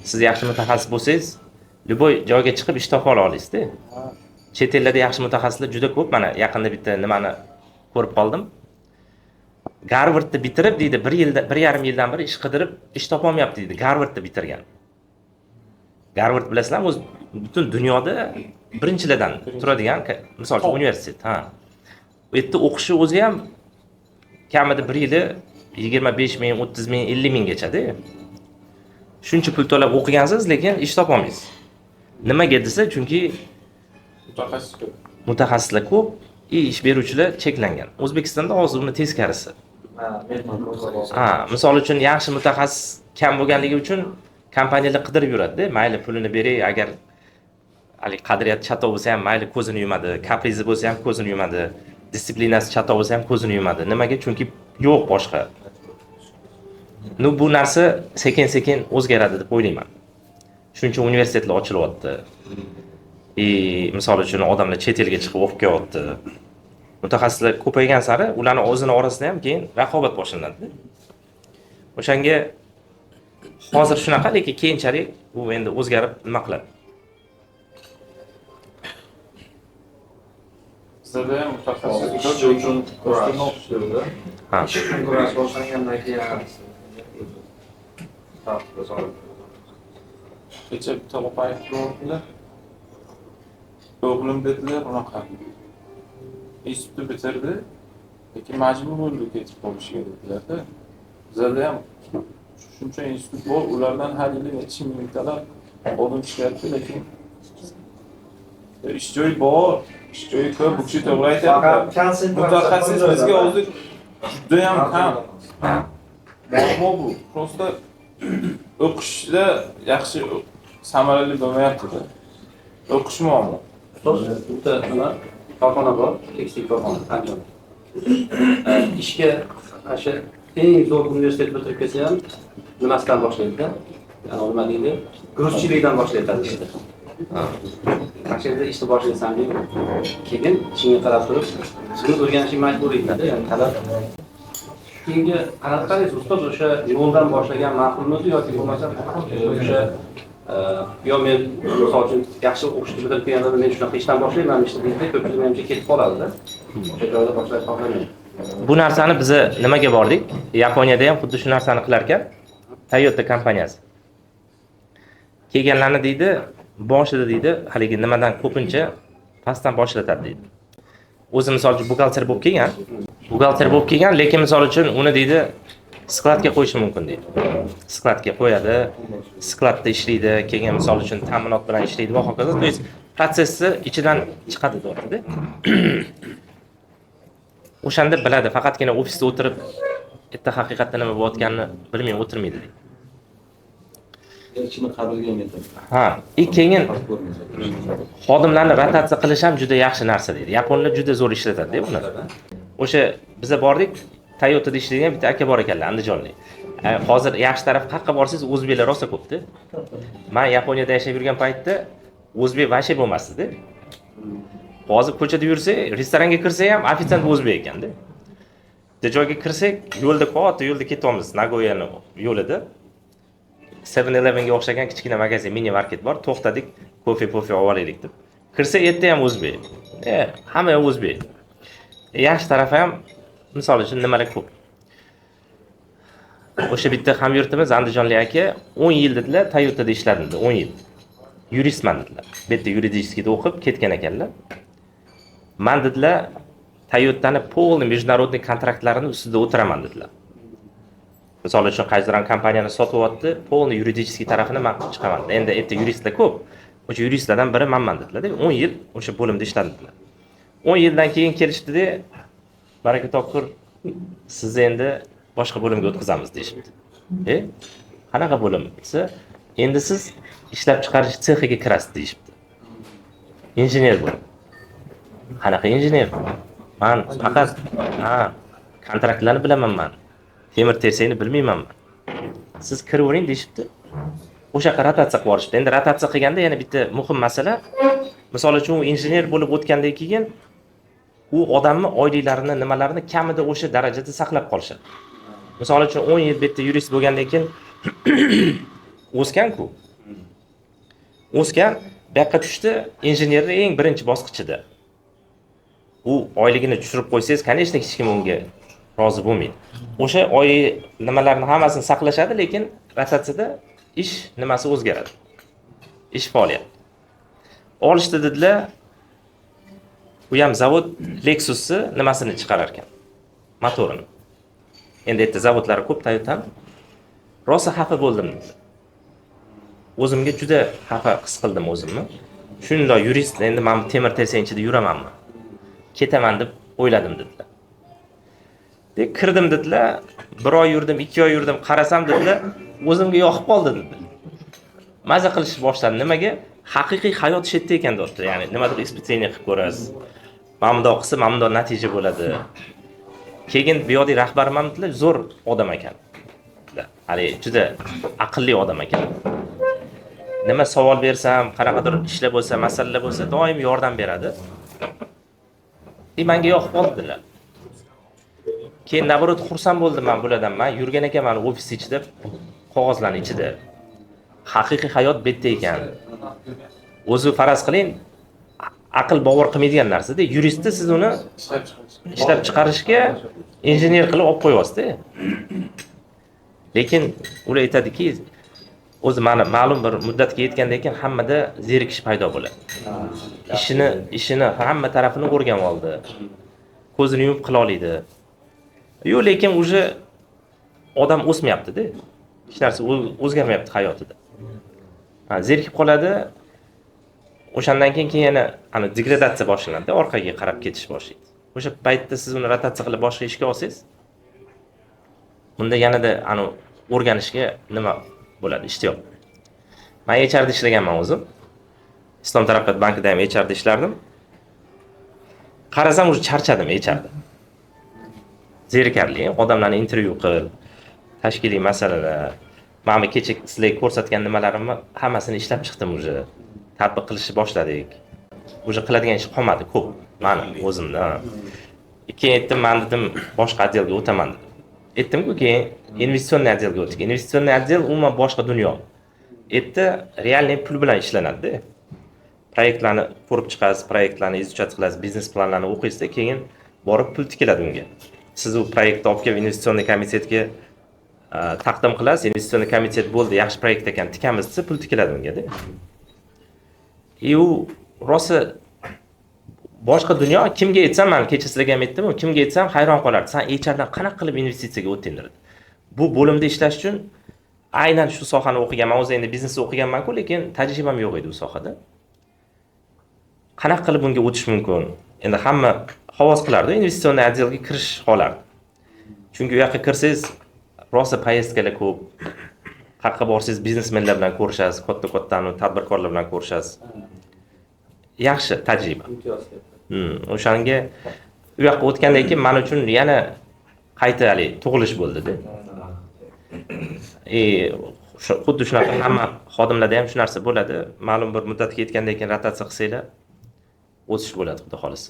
Siz yaxshi mutaxassis bo'lsangiz, любой joyga chiqib ish topa olasizda. Chet ellarda yaxshi mutaxassislar juda ko'p. Mana yaqinda bitta nimani ko'rib qoldim. Garvardni bitirib deydi, bir yilda, 1,5 yildan beri ish qidirib, ish topolmayapti deydi. Garvardni bitirgan. Garvard bilasizlarmi, o'zi butun dunyoda birinchilardan turadigan, misol uchun, universitet, ha. U yerda o'qishi o'zi ham kamida bir yili 25 ming, 30 ming, 50 minggachada. Shuncha pul to'lab o'qigansiz, lekin ish topolmaysiz. Nimaga desa, chunki mutaxassis ko'p. Mutaxassislar ko'p, и ish beruvchilar cheklangan. O'zbekistonda hozir uni teskarisi. Ha, misol uchun, yaxshi mutaxassis kam bo'lganligi uchun kompaniyalar qidirib yuradida, mayli pulini beray, agar haligi qadriyati chatoq bo'lsa ham mayli, ko'zini yumadi, капризы bo'lsa ham ko'zini yumadi, дисциплина si chatoq bo'lsa ham ko'zini yumadi. Nimaga? Chunki yo'q boshqa. Ну, bu narsa sekin-sekin o'zgaradi deb o'ylayman. Shuncha universitetlar ochilyapti. И misol uchun odamlar chet elga chiqib o'qib kelyapti. Mutaxassislar ko'paygan sari ularni o'zini orasida ham keyin raqobat boshlanadi. O'shanga hozir shunaqa, lekin keyinchalik u endi o'zgarib nima qiladi? Bizada ham mutaxassis Ishchi ko'p. uchun kurash. Ha. Ish uchun kurash boshlangandan keyin tartibga solib. Kecha bitta opa aytib berdilar. O'g'lim dedilar, unaqa. Institutni bitirdi, lekin majbur bo'ldi ketib qolishga dedilar-da. Bizada ham shuncha institut bor, ulardan har yili necha mingtalab xodim chiqyapti, lekin ish joyi bor, ish joyi ko'p, bu kishi to'g'ri aytyapti. Faqat konsentratsiya. Mutaxassis bizga o'zi judayam kam. Muammo bu. Просто o'qishda yaxshi samarali bo'lmayapti-da. O'qish muammo. Ustoz, bitta nima korxona bor, tekstil korxona Andijonda. Ishga ana shu eng zo'r universitet bitirib kelsa ham nimasidan boshlaydi-da? Ya'ni nima deydi? Грузчик likdan boshlaydi ishni. Mana shu yerda ishni boshlaysan deydi. Keyin ishingga qarab turib, buni o'rganishing majburiy deydi, ya'ni talab. Keyingi qanaqa qaraysiz ustoz, o'sha yo'ldan boshlagan ma'qulmidi yoki bo'lmasa o'sha yo men misol uchun yaxshi o'qishni bitirib kelganimda men shunaqa ishdan boshlayman ishni deydi, ko'pchilik menimcha ketib qoladida. O'sha joyda boshlash xohlamaydi. Bu narsani biza nimaga bordik? Yaponiyada ham xuddi shu narsani qilar ekan. Toyota kompaniyasi. Kelganlarni deydi, boshida deydi, haligi nimadan ko'pincha pastdan boshlatadi deydi. O'zi misol uchun buxgalter bo'lib kelgan, buxgalter bo'lib kelgan, lekin misol uchun uni deydi склад ga qo'yishi mumkin deydi. Склад ga qo'yadi, склад da ishlaydi, keyin misol uchun ta'minot bilan ishlaydi va hokazo. То есть процесс ni ichidan chiqadi deyapti-da. O'shanda biladi, faqatgina ofisda o'tirib erta haqiqatda nima bo'layotganini bilmay o'tirmaydi deydi. Ichini qabrga yetadi. Ha, и keyin xodimlarni rotatsiya qilish ham juda yaxshi narsa deydi. Yaponlar juda zo'r ishlatadi buni. O'sha biza bordik, Toyota'da ishlaydigan bitta aka bor ekanlar, andijonlik. Hozir yaxshi taraf, qayerqa borsangiz o'zbeklar rosa ko'pda. Men Yaponiyada yashab yurgan paytda o'zbek вообще bo'lmasdi-da. Hozir ko'chada yursak, restoranga kirsak ham ofitsiant o'zbek ekanda. Bitta joyga kirsak, yo'lda, katta yo'lda ketyapmiz, Nagoyani yo'lida. 7-Elevenga o'xshagan kichkina magazin, mini market bor. To'xtadik, kofe pofe olib olaylik deb. Kirsa, yerda ham o'zbek. Hamma yoq o'zbek. Yaxshi tarafi ham, misol uchun, nimalar ko'p. O'sha bitta hamyurtimiz andijonlik aka 10 yil dedilar, Toyota'da ishladim dedi, 10 yil. Yuristman dedilar. Bu yerda юридический da o'qib ketgan ekanlar. Man dedilar, Toyota'ni полный международный kontraktlarini ustida o'tiraman dedilar. Misol uchun qaysidir ham kompaniyani sotyapti, полный юридический tarafini man qilib chiqaman. Endi erta yuristlar ko'p. O'sha yuristlardan biri manman dedilar. 10 yil o'sha bo'limda ishladim dedilar. 10 yildan keyin kelishdi-da, baraka topkur, sizni endi boshqa bo'limga o'tkazamiz deyishibdi. Qanaqa bo'lim desa, endi siz ishlab chiqarish sexiga kirasiz deyishibdi. Injener bo'lib. Qanaqa injener? Man faqat ha, kontraktlarni bilaman man. Temir tersakni bilmayman man. Siz kiravering deyishibdi. O'sha yoqqa rotatsiya qilib yuborishibdi. Endi rotatsiya qilganda yana bitta muhim masala, misol uchun u injener bo'lib o'tgandan keyin u odamni oyliklarini, nimalarini kamida o'sha darajada saqlab qolishadi. Misol uchun 10 yil bu yerda yurist bo'lgandan keyin o'sgan-ku. O'sgan, bu yoqqa tushdi, injenerni eng birinchi bosqichida. U oyligini tushirib qo'ysangiz, конечно, hech kim unga rozi bo'lmaydi. O'sha oy nimalarni hammasini saqlashadi, lekin rotatsiyada ish nimasi o'zgaradi. Ish faoliyat. Olishdi dedilar. U ham zavod Lexus'ni nimasini chiqarar ekan? Motorini. Endi yerda zavodlari ko'p Toyota'ni. Rosa xafa bo'ldim dedilar. O'zimga juda xafa his qildim o'zimni. Shundoq yurist, endi men temir tersak ichida yuramanmi? Ketaman deb o'yladim dedilar. Deb kirdim dedilar, 1 oy yurdim, 2 oy yurdim, qarasam dedilar, o'zimga yoqib qoldi dedilar. Maza qilishni boshladim. Nimaga? Haqiqiy hayot shu yerda ekan deyapti. Ya'ni nimadir испытание qilib ko'rasiz. Mana bundoq qilsa, mana bundoq natija bo'ladi. Keyin bu yoqdagi rahbarim ham dedilar, zo'r odam ekan. Hali juda aqlli odam ekan. Nima savol bersam, qanaqadir ishlar bo'lsa, masalalar bo'lsa, doim yordam beradi. Menga yoqib qoldilar. Keyin наоборот xursand bo'ldim men bulardan. Men yurgan ekanman ofis ichida, qog'ozlarning ichida. Haqiqiy hayot bu yerda ekan. O'zi faraz qiling, aql bovar qilmaydigan narsa-da. Yuristni siz uni ishlab chiqarishga injener qilib olib qo'yapsiz-da. Lekin ular aytadiki, o'zi mana ma'lum bir muddatga yetgandan keyin hammada zerikish paydo bo'ladi. Ishini hamma tarafini o'rganib oldi. Ko'zini yumib qila oladi. Yo'q, lekin уже odam o'smayapti-da. Hech narsa o'zgarmayapti hayotida. Zerikib qoladi. O'shandan keyin yana ana degradatsiya boshlanadi, orqaga qarab ketish boshlaydi. O'sha paytda siz uni rotatsiya qilib boshqa ishga olsangiz, bunda yanada ana o'rganishga nima bo'ladi, ishtiyoq. Men HRda ishlaganman o'zim. Islom taraqqiyot bankida ham HRda ishlardim. Qarasam, уже charchadim HRda. Zerikarli, odamlarni intervyu qil, tashkiliy masalalar. Mana bu kecha sizlarga ko'rsatgan nimalarimni hammasini ishlab chiqdim уже. Tatbiq qilishni boshladik. Уже qiladigan ish qolmadi ko'p. Mani o'zimda. Keyin aytdim, men dedim, boshqa отдел ga o'taman dedim. Aytdim-ku, keyin инвестиционный отдел ga o'tdik. Инвестиционный отдел umuman boshqa dunyo. Yerda реальный pul bilan ishlanadi-da. Proyektlarni ko'rib chiqasiz, proyektlarni изучать qilasiz, biznes planlarni o'qiysizda, keyin borib pul tikiladi unga. Siz u proyektni olib kelib investitsion komitetga taqdim qilasiz, investitsion komitet bo'ldi, yaxshi proyekt ekan, tikamiz desa, pul tikiladi unga-da. И u rosa boshqa dunyo. Kimga aytsam, man kecha sizlarga ham aytdim, kimga aytsam hayron qolardi. San HRdan qanaqa qilib investitsiyaga o'tding dedi. Bu bo'limda ishlash uchun aynan shu sohani o'qiganman. O'zi endi biznesni o'qiganman-ku, lekin tajribam yo'q edi u sohada. Qanaqa qilib bunga o'tish mumkin? Endi hamma havas qilardi, investitsion отдел ga kirish xohlardi. Chunki u yoqqa kirsangiz, rosa поездка lar ko'p. Qayerqa borsangiz biznesmenlar bilan ko'rishasiz, katta-katta tadbirkorlar bilan ko'rishasiz. Yaxshi tajriba. O'shanga u yoqqa o'tgandan keyin men uchun yana qayta haligi tug'ilish bo'ldi-da. Xuddi shunaqa hamma xodimlarda ham shu narsa bo'ladi. Ma'lum bir muddatga yetgandan keyin rotatsiya qilsanglar, o'sish bo'ladi, xudo xolasa.